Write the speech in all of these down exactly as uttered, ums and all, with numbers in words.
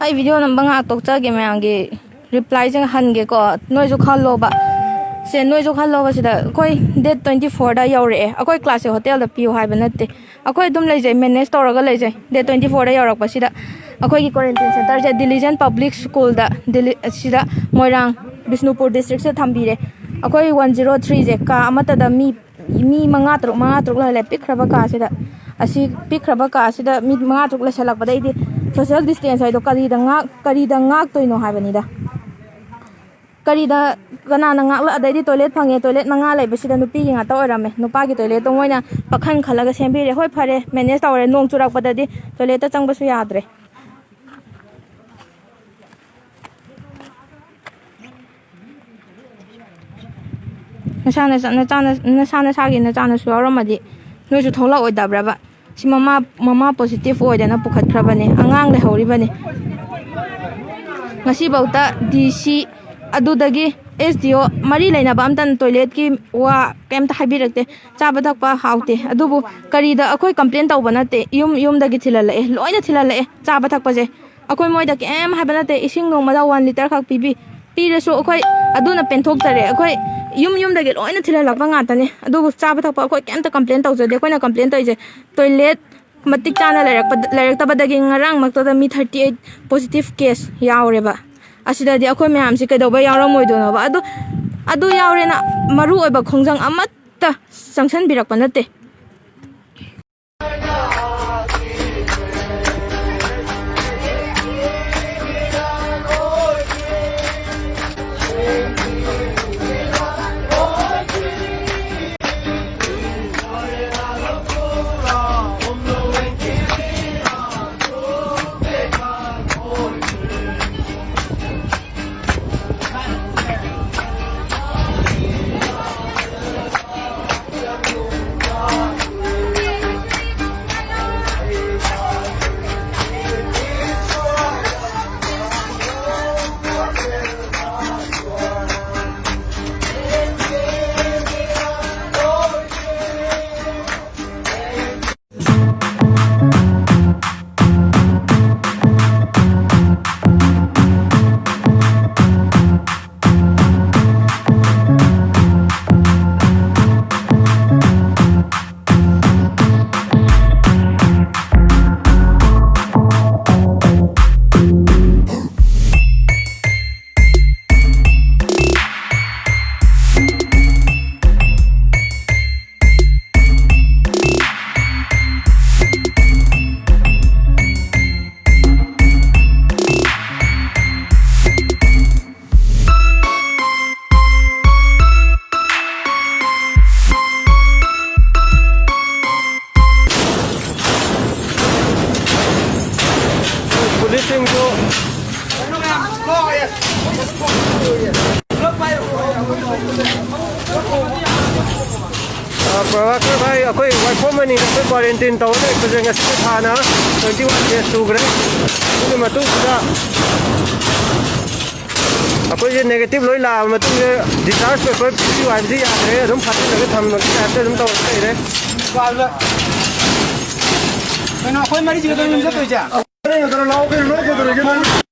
ꯑꯩ ꯚꯤꯗꯤꯑꯣ ꯅꯝꯕ ꯉꯥꯏꯍꯥꯛ ꯇꯣꯛꯆꯒꯦ, ꯃꯌꯥꯝꯒꯤ ꯔꯤꯄ꯭ꯂꯥꯏꯁꯦ ꯍꯟꯒꯦꯀꯣ꯫ ꯅꯣꯏꯁꯨ ꯈꯜꯂꯣꯕ꯫ ꯁꯦ, ꯅꯣꯏꯁꯨ ꯈꯜꯂꯣꯕ꯫ ꯁꯤꯗ ꯑꯩꯈꯣꯏ ꯗꯦꯠ ꯇ꯭ꯋꯦꯟꯇꯤ ꯐꯣꯔꯗ ꯌꯧꯔꯛꯑꯦ꯫ ꯑꯩꯈꯣꯏ ꯀ꯭ꯂꯥꯁꯁꯦ ꯍꯣꯇꯦꯜꯗ ꯄꯤꯌꯨ ꯍꯥꯏꯕ ꯅꯠꯇꯦ꯫ ꯑꯩꯈꯣꯏ ꯑꯗꯨꯝ ꯂꯩꯖꯩ, ꯃꯦꯅꯦꯖ ꯇꯧꯔꯒ ꯂꯩꯖꯩ꯫ ꯗꯦꯠ ꯇ꯭ꯋꯦꯟꯇꯤ ꯐꯣꯔꯗ ꯌꯧꯔꯛꯄꯁꯤꯗ ꯑꯩꯈꯣꯏꯒꯤ ꯀ꯭ꯋꯥꯔꯦꯟꯇꯤꯟ ꯁꯦꯟꯇꯔꯁꯦ ꯗꯤꯂꯤꯖꯟ ꯄꯕ꯭ꯂꯤꯛ ꯁ꯭ꯀꯨꯜꯗ, ꯗꯤꯂꯤ-, ꯁꯤꯗ ꯃꯣꯏꯔꯥꯡ ꯕꯤꯁꯅꯨꯄꯨꯔ ꯗꯤꯁꯇ꯭ꯔꯤꯛꯁꯤꯗ ꯊꯝꯕꯤꯔꯦ꯫ ꯑꯩꯈꯣꯏ ꯋꯥꯟ ꯖꯤꯔꯣ ꯊ꯭ꯔꯤꯁꯦ ꯀꯥ ꯑꯃꯠꯇꯗ ꯃꯤ, ꯃꯤ ꯃꯉꯥ ꯇꯔꯨꯛ, ꯃꯉꯥ ꯇꯔꯨꯛ ꯂꯩꯍꯜꯂꯦ ꯄꯤꯛꯈ꯭ꯔꯕ ꯀꯥꯁꯤꯗ꯫ ꯑꯁꯤ ꯄꯤꯛꯈ꯭ꯔꯕ ꯀꯥꯁꯤꯗ ꯃꯤ ꯃꯉꯥ ꯇꯔꯨꯛ ꯂꯩꯁꯜꯂꯛꯄꯗꯩꯗꯤ ꯁꯣꯁꯤꯌꯦꯜ ꯗꯤꯁꯇꯦꯟꯁ ꯍꯥꯏꯗꯣ ꯀꯔꯤꯗ ꯉꯥꯛ-, ꯀꯔꯤꯗ ꯉꯥꯛꯇꯣꯏꯅꯣ ꯍꯥꯏꯕꯅꯤꯗ꯫ ꯀꯔꯤꯗ, ꯀꯅꯥꯅ ꯉꯥꯛꯂ-, ꯑꯗꯩꯗꯤ ꯇꯣꯏꯂꯦꯠ ꯐꯪꯉꯦ, ꯇꯣꯏꯂꯦꯠ ꯃꯉꯥ ꯂꯩꯕꯁꯤꯗ ꯅꯨꯄꯤꯒꯤ ꯉꯥꯛꯇ ꯑꯣꯏꯔꯝꯃꯦ꯫ ꯅꯨꯄꯥꯒꯤ ꯇꯣꯏꯂꯦꯠꯇꯣ ꯃꯣꯏꯅ ꯄꯥꯈꯟ ꯈꯜꯂꯒ ꯁꯦꯝꯕꯤꯔꯦ꯫ ꯍꯣꯏ, ꯐꯔꯦ, ꯃꯦꯅꯦꯖ ꯇꯧꯔꯦ꯫ ꯅꯣꯡ ꯆꯨꯔꯛꯄꯗꯗꯤ ꯇꯣꯏꯂꯦꯠꯇ ꯆꯪꯕꯁꯨ ꯌꯥꯗ꯭ꯔꯦ꯫ ꯅꯁꯥ ꯅꯁꯥ-, ꯅꯆꯥ ꯅ-, ꯅꯁꯥ ꯅꯁꯥꯒꯤ ꯅꯆꯥꯅꯁꯨ ꯌꯥꯎꯔꯝꯃꯗꯤ ꯅꯣꯏꯁꯨ ꯊꯣꯛꯂꯛꯑꯣꯏꯗꯕ꯭ꯔꯕ? ꯁꯤ ꯃꯃꯥ, ꯃꯃꯥ ꯄꯣꯖꯤꯇꯤꯚ ꯑꯣꯏꯗꯅ ꯄꯨꯈꯠꯈ꯭ꯔꯕꯅꯦ, ꯑꯉꯥꯡ ꯂꯩꯍꯧꯔꯤꯕꯅꯤ꯫ ꯉꯁꯤꯐꯧꯗ ꯗꯤ ꯁꯤ, ꯑꯗꯨꯗꯒꯤ ꯑꯦꯁ ꯗꯤ ꯑꯣ, ꯃꯔꯤ ꯂꯩꯅꯕ ꯑꯝꯇꯅ ꯇꯣꯏꯂꯦꯠꯀꯤ ꯋꯥ ꯀꯩꯝꯇ ꯍꯥꯏꯕꯤꯔꯛꯇꯦ꯫ ꯆꯥꯕ ꯊꯛꯄ ꯍꯥꯎꯇꯦ꯫ ꯑꯗꯨꯕꯨ ꯀꯔꯤꯗ ꯑꯩꯈꯣꯏ ꯀꯝꯄ꯭ꯂꯦꯟ ꯇꯧꯕ ꯅꯠꯇꯦ, ꯌꯨꯝ ꯌꯨꯝꯗꯒꯤ ꯊꯤꯜꯍꯜꯂꯛꯑꯦ, ꯂꯣꯏꯅ ꯊꯤꯜꯍꯜꯂꯛꯑꯦ꯫ ꯆꯥꯕ ꯊꯛꯄꯁꯦ ꯑꯩꯈꯣꯏ ꯃꯣꯏꯗ ꯀꯩꯝ ꯍꯥꯏꯕ ꯅꯠꯇꯦ꯫ ꯏꯁꯤꯡ ꯅꯣꯡꯃꯗ ꯋꯥꯟ ꯂꯤꯇꯔ ꯈꯛ ꯄꯤꯕꯤ, ꯄꯤꯔꯁꯨ ꯑꯩꯈꯣꯏ ꯑꯗꯨꯅ ꯄꯦꯟꯊꯣꯛꯆꯔꯦ꯫ ꯑꯩꯈꯣꯏ ꯌꯨꯝ ꯌꯨꯝꯗꯒꯤ ꯂꯣꯏꯅ ꯊꯤꯜꯍꯜꯂꯛꯄ ꯉꯥꯛꯇꯅꯦ꯫ ꯑꯗꯨꯕꯨ ꯆꯥꯕ ꯊꯛꯄ ꯑꯩꯈꯣꯏ ꯀꯩꯝꯇ ꯀꯝꯄ꯭ꯂꯦꯟ ꯇꯧꯖꯗꯦ꯫ ꯑꯩꯈꯣꯏꯅ ꯀꯝꯄ꯭ꯂꯦꯟ ꯇꯧꯔꯤꯁꯦ ꯇꯣꯏꯂꯦꯠ ꯃꯇꯤꯛ ꯆꯥꯅ ꯂꯩꯔꯛꯄꯗ, ꯂꯩꯔꯛꯇꯕꯗꯒꯤ ꯉꯔꯥꯡꯃꯛꯇꯗ ꯃꯤ ꯊꯥꯔꯇꯤ ꯑꯩꯠ ꯄꯣꯖꯤꯇꯤꯚ ꯀꯦꯁ ꯌꯥꯎꯔꯦꯕ꯫ ꯑꯁꯤꯗꯗꯤ ꯑꯩꯈꯣꯏ ꯃꯌꯥꯝꯁꯤ ꯀꯩꯗꯧꯕ ꯌꯥꯎꯔꯝꯃꯣꯏꯗꯣꯏꯅꯣꯕ? ꯑꯗꯨ, ꯑꯗꯨ ꯌꯥꯎꯔꯦꯅ ꯃꯔꯨ ꯑꯣꯏꯕ ꯈꯣꯡꯖꯪ ꯑꯃꯠꯇ ꯆꯪꯁꯤꯟꯕꯤꯔꯛꯄ ꯅꯠꯇꯦ꯫ ꯄ꯭ꯔꯚꯥꯀꯔ ꯚꯥꯏ, ꯑꯩꯈꯣꯏ ꯋꯥꯏꯈꯣꯝ ꯃꯅꯤꯗ ꯑꯩꯈꯣꯏ ꯀ꯭ꯋꯥꯔꯦꯟꯇꯤꯟ ꯇꯧꯔ ꯂꯩꯕꯁꯦ ꯉꯁꯤ ꯊꯥꯅ twenty one days ꯁꯨꯈ꯭ꯔꯦ꯫ ꯑꯗꯨꯒꯤ ꯃꯇꯨꯡꯁꯤꯗ ꯑꯩꯈꯣꯏꯁꯦ negative ꯂꯣꯏ ꯂꯥꯛꯑꯕ ꯃꯇꯨꯡꯗ discharge paper ꯄꯤꯕꯤꯌꯨ ꯍꯥꯏꯕꯁꯤ ꯌꯥꯗ꯭ꯔꯦ, ꯑꯗꯨꯝ ꯐꯥꯖꯤꯜꯂꯒ ꯊꯝꯕꯒꯤ type ꯇ ꯑꯗꯨꯝ ꯇꯧꯔ ꯂꯩꯔꯦ꯫ ꯀꯩꯅꯣ, ꯑꯩꯈꯣꯏ ꯃꯔꯤꯁꯤꯒ ꯑꯗꯨꯝ ꯆꯠꯇꯣꯏꯁꯦ?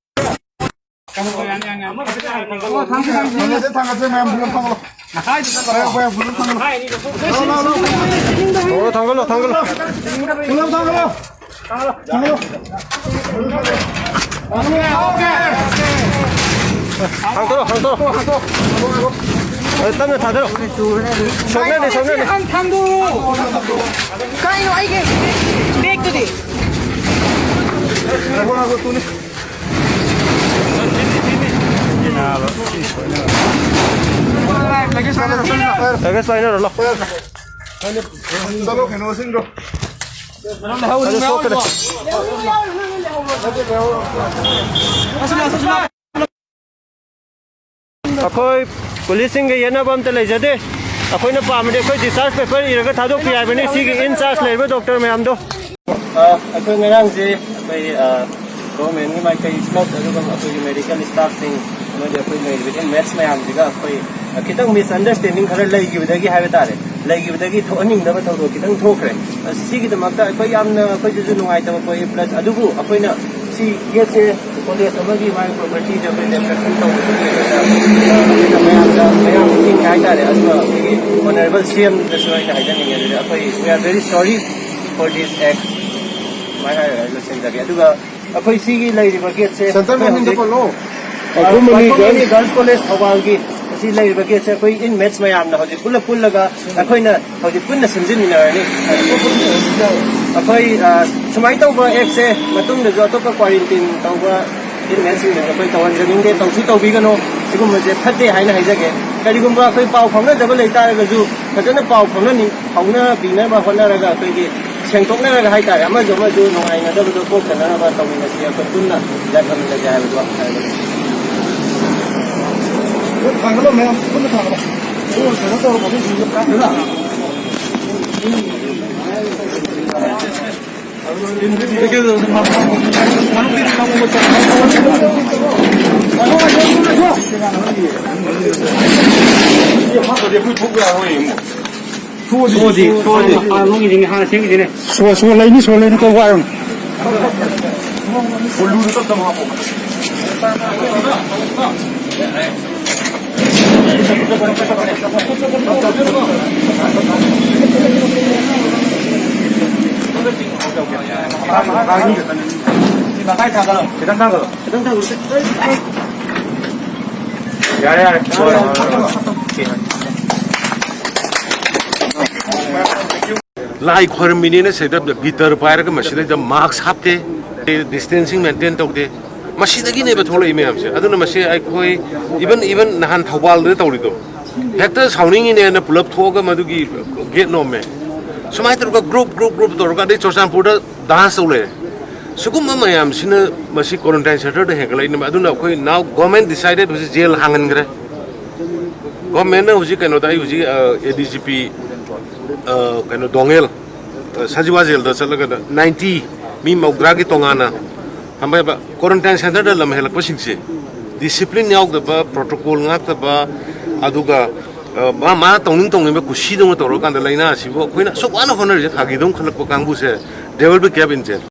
ꯊꯥꯡꯒꯠꯁꯦ, ꯊꯥꯡꯒꯠꯁꯦ, ꯃꯌꯥꯝ ꯄꯨꯂꯞ ꯊꯥꯡꯒꯠꯂꯣ꯫ ꯃꯌꯥꯝ, ꯃꯌꯥꯝ ꯄꯨꯂꯞ ꯊꯥꯡꯒꯠꯂꯣ꯫ ꯂꯥꯛꯑꯣ, ꯂꯥꯛꯑꯣ, ꯂꯥꯛꯑꯣ꯫ ꯊꯥꯡꯒꯠꯂꯣ, ꯊꯥꯡꯒꯠꯂꯣ, ꯊꯥꯡꯒꯠꯂꯣ꯫ ꯄꯨꯂꯞ ꯊꯥꯡꯒꯠꯂꯣ꯫ ꯊꯥꯡꯒꯠꯂꯣ꯫ ꯍꯥꯡꯇꯣꯛꯑꯣ, ꯍꯥꯡꯇꯣꯛꯑꯣ꯫ ꯑ, ꯇꯞꯅ ꯊꯥꯗꯔꯣ꯫ ꯁꯣꯛꯅꯅꯤ, ꯁꯣꯛꯅꯅꯤ꯫ ꯀꯩꯅꯣ ꯑꯩꯒꯤ ꯕꯦꯛꯇꯨꯗꯤ? ꯂꯒꯦꯖ ꯄꯥꯏꯅꯔꯣ, ꯂꯥꯎ꯫ ꯆꯠꯂꯣ, ꯀꯩꯅꯣꯁꯤꯡꯗꯣ꯫ ꯑꯗꯨ ꯁꯣꯛꯀꯅꯤ꯫ ꯑꯩꯈꯣꯏ ꯄꯨꯂꯤꯁꯁꯤꯡꯒ ꯌꯦꯠꯅꯕ ꯑꯝꯇ ꯂꯩꯖꯗꯦ꯫ ꯑꯩꯈꯣꯏꯅ ꯄꯥꯝꯕꯗꯤ ꯑꯩꯈꯣꯏ discharge paper ꯏꯔꯒ ꯊꯥꯗꯣꯛꯄꯤ ꯍꯥꯏꯕꯅꯤ ꯁꯤꯒꯤ in charge ꯂꯩꯔꯤꯕ doctor ꯃꯌꯥꯝꯗꯣ꯫ ꯑ, ꯑꯩꯈꯣꯏ ꯉꯔꯥꯡꯁꯦ ꯑꯩꯈꯣꯏ, ꯑ, government ꯀꯤ ꯃꯥꯏꯀꯩ plus ꯑꯗꯨꯒ ꯑꯩꯈꯣꯏꯒꯤ medical staff ꯁꯤꯡ ꯑꯃꯗꯤ ꯑꯩꯈꯣꯏ ꯂꯩꯔꯤꯕ inmates ꯃꯌꯥꯝꯁꯤꯒ ꯑꯩꯈꯣꯏ, ꯑ, ꯈꯤꯇꯪ misunderstanding ꯈꯔ ꯂꯩꯈꯤꯕꯗꯒꯤ ꯍꯥꯏꯕ ꯇꯥꯔꯦ, ꯂꯩꯈꯤꯕꯗꯒꯤ ꯊꯣꯛꯍꯟꯅꯤꯡꯗꯕ ꯊꯧꯗꯣꯛ ꯈꯤꯇꯪ ꯊꯣꯛꯈ꯭ꯔꯦ꯫ ꯑ, ꯁꯤꯒꯤꯗꯃꯛꯇ ꯑꯩꯈꯣꯏ ꯌꯥꯝꯅ, ꯑꯩꯈꯣꯏꯗꯁꯨ ꯅꯨꯡꯉꯥꯏꯇꯕ ꯄꯣꯛꯏ, plus ꯑꯗꯨꯕꯨ ꯑꯩꯈꯣꯏꯅ ꯁꯤ ꯒꯦꯠꯁꯦ ꯀꯣꯂꯦꯖ ꯑꯃꯒꯤ ꯃꯥꯒꯤ property ꯁꯦ ꯑꯩꯈꯣꯏ destruction ꯇꯧꯕꯗꯨꯒꯤ ꯑꯩꯈꯣꯏꯅ, ꯑꯩꯈꯣꯏꯅ ꯃꯌꯥꯝꯗ, ꯃꯌꯥꯝ ꯃꯤꯇꯤꯡ ꯍꯥꯏꯇꯥꯔꯦ, ꯑꯗꯨꯒ ꯑꯩꯈꯣꯏꯒꯤ honourable C M ꯗꯁꯨ ꯑꯩꯅ ꯍꯥꯏꯖꯅꯤꯡꯉꯦ꯫ ꯑꯗꯨꯗꯤ ꯑꯩꯈꯣꯏ we are very sorry for this act ꯁꯨꯃꯥꯏꯅ ꯍꯥꯏꯔꯒ ꯂꯣꯏꯁꯤꯟꯖꯒꯦ꯫ ꯑꯗꯨꯒ ꯑꯩꯈꯣꯏ ꯁꯤꯒꯤ ꯂꯩꯔꯤꯕ ꯒꯦꯠꯁꯦ ꯁꯦꯟꯇꯔ ꯑꯩꯈꯣꯏ ꯃꯃꯤꯡꯗ ꯍꯧꯖꯤꯛ ꯄꯜꯂꯣ꯫ ꯋꯥꯏꯈꯣꯝ ꯃꯅꯤ ꯋꯥꯏꯈꯣꯝ ꯃꯅꯤ ꯒꯔꯜꯁ ꯒꯔꯜꯁ ꯀꯣꯂꯦꯖ ꯊꯧꯕꯥꯜꯒꯤ ꯑꯁꯤ ꯂꯩꯔꯤꯕ ꯒꯦꯠꯁꯦ ꯑꯩꯈꯣꯏ inmates ꯃꯌꯥꯝꯅ ꯍꯧꯖꯤꯛ ꯄꯨꯂꯞ ꯄꯨꯜꯂꯒ ꯑꯩꯈꯣꯏꯅ ꯍꯧꯖꯤꯛ ꯄꯨꯟꯅ ꯁꯦꯝꯖꯤꯟꯃꯤꯟꯅꯔꯅꯤ꯫ ꯑꯩꯈꯣꯏ, ꯑ, ꯁꯨꯃꯥꯏꯅ ꯇꯧꯕ ꯑꯦꯛꯁꯦ ꯃꯇꯨꯡꯗꯁꯨ ꯑꯇꯣꯞꯄ quarantine ꯇꯧꯕ inmateꯁꯤꯡꯗꯁꯨ ꯑꯩꯈꯣꯏ ꯇꯧꯍꯟꯖꯅꯤꯡꯗꯦ, ꯇꯧꯁꯨ ꯇꯧꯕꯤꯒꯅꯨ꯫ ꯁꯤꯒꯨꯝꯕꯁꯦ ꯐꯠꯇꯦ ꯍꯥꯏꯅ ꯍꯥꯏꯖꯒꯦ꯫ ꯀꯔꯤꯒꯨꯝꯕ ꯑꯩꯈꯣꯏ ꯄꯥꯎ ꯐꯥꯎꯅꯗꯕ ꯂꯩꯇꯥꯔꯒꯁꯨ ꯐꯖꯅ ꯄꯥꯎ ꯐꯥꯎꯅꯅꯤ-, ꯐꯥꯎꯅꯕꯤꯅꯕ ꯍꯣꯠꯅꯔꯒ ꯑꯩꯈꯣꯏꯒꯤ ꯁꯦꯡꯗꯣꯛꯅꯔꯒ ꯍꯥꯏꯇꯥꯔꯦ, ꯑꯃꯁꯨ ꯑꯃꯁꯨ ꯅꯨꯡꯉꯥꯏꯅꯗꯕꯗꯣ ꯀꯣꯛꯇꯅꯅꯕ ꯇꯧꯃꯤꯟꯅꯁꯤ, ꯑꯩꯈꯣꯏ ꯄꯨꯟꯅ ꯌꯥꯏꯐꯃꯤꯟꯅꯁꯤ ꯍꯥꯏꯕꯗꯣ ꯍꯥꯏꯕꯅꯤ꯫ ꯊꯥꯡꯒꯠꯂꯣ ꯃꯌꯥꯝ, ꯄꯨꯟꯅ ꯊꯥꯡꯒꯠꯂꯣ꯫ ꯑꯣ, ꯀꯩꯅꯣ ꯇꯧꯔꯣ, ꯃꯃꯤꯡ ꯁꯤꯡꯗꯣ ꯀꯥꯞꯇꯅ꯫ ꯁꯣꯗꯤ, ꯁꯣꯗꯤ꯫ ꯍꯥꯟꯅ ꯂꯣꯡꯒꯤꯁꯤꯅꯦ, ꯍꯥꯟꯅ ꯁꯦꯝꯈꯤꯁꯤꯅꯦ꯫ ꯁꯣ, ꯁꯣ ꯂꯩꯅꯤ, ꯁꯣ ꯂꯩꯅꯤ, ꯀꯧ ꯋꯥꯔꯨꯅꯨ꯫ ꯈꯤꯇꯪ ꯊꯥꯡꯒꯠꯂꯣ꯫ ꯈꯤꯇꯪ ꯊꯥꯡꯒꯠꯂꯣ꯫ ꯌꯥꯔꯦ, ꯌꯥꯔꯦ꯫ ꯂꯥꯏ ꯈꯣꯏꯔꯝꯃꯤꯅꯦꯅ ꯁꯤꯗ ꯒꯤꯇꯔ ꯄꯥꯏꯔꯒ ꯃꯁꯤꯗꯩꯗ ꯃꯥꯛꯁ ꯍꯥꯞꯇꯦ, ꯗꯤꯁꯇꯦꯟꯁꯤꯡ ꯃꯦꯟꯇꯦꯟ ꯇꯧꯗꯦ꯫ ꯃꯁꯤꯗꯒꯤꯅꯦꯕ ꯊꯣꯛꯂꯛꯏ ꯃꯌꯥꯝꯁꯦ꯫ ꯑꯗꯨꯅ ꯃꯁꯤ ꯑꯩꯈꯣꯏ even, even ꯅꯍꯥꯟ ꯊꯧꯕꯥꯜꯗ ꯇꯧꯔꯤꯗꯣ, ꯍꯦꯛꯇ ꯁꯥꯎꯅꯤꯡꯉꯤꯅꯦꯅ ꯄꯨꯂꯞ ꯊꯣꯛꯑꯒ ꯃꯗꯨꯒꯤ ꯒꯦꯠ ꯅꯣꯝꯃꯦ꯫ ꯁꯨꯃꯥꯏꯅ ꯇꯧꯔꯒ group, group, group ꯇꯧꯔꯒ ꯑꯗꯩ ꯆꯨꯔꯆꯥꯟꯄꯨꯔꯗ dance ꯇꯧ ꯂꯩꯔꯦ꯫ ꯁꯤꯒꯨꯝꯕ ꯃꯌꯥꯝꯁꯤꯅ ꯃꯁꯤ quarantine centre ꯗ ꯍꯦꯟꯒꯠꯂꯛꯏꯅꯦꯕ꯫ ꯑꯗꯨꯅ ꯑꯩꯈꯣꯏ now government decided ꯍꯧꯖꯤꯛ ꯖꯦꯜ ꯍꯥꯡꯍꯟꯈ꯭ꯔꯦ꯫ Government ꯅ ꯍꯧꯖꯤꯛ ꯀꯩꯅꯣꯗ, ꯑꯩ ꯍꯧꯖꯤꯛ, ꯑ, ꯑꯦ ꯗꯤ ꯖꯤ ꯄꯤ, ꯑ, ꯀꯩꯅꯣ, ꯗꯣꯉꯦꯜ, ꯑ, ꯁꯖꯤꯋꯥ ꯖꯦꯜꯗ ꯆꯠꯂꯒ ninety, ꯃꯤ ꯃꯧꯗ꯭ꯔꯥꯒꯤ ꯇꯣꯉꯥꯟꯅ ꯊꯝꯕ ꯌꯥꯕ꯫ Quarantine centre ꯗ ꯂꯝ ꯍꯦꯜꯂꯛꯄꯁꯤꯡꯁꯦ discipline ꯌꯥꯎꯗꯕ, protocol ꯉꯥꯛꯇꯕ, ꯑꯗꯨꯒ, ꯑ, ꯃꯥ, ꯃꯥ ꯇꯧꯅꯤꯡ ꯇꯧꯅꯤꯡꯕ ꯀꯨꯁꯤꯗꯧꯅ ꯇꯧꯔꯀꯥꯟꯗ ꯂꯥꯏꯅꯥ ꯑꯁꯤꯕꯨ ꯑꯩꯈꯣꯏꯅ ꯑꯁꯨꯛ ꯋꯥꯅ ꯍꯣꯠꯅꯔꯤꯁꯦ ꯐꯥꯒꯤꯗꯧꯅ ꯈꯜꯂꯛꯄ ꯀꯥꯡꯕꯨꯁꯦ, they will be kept in jail꯫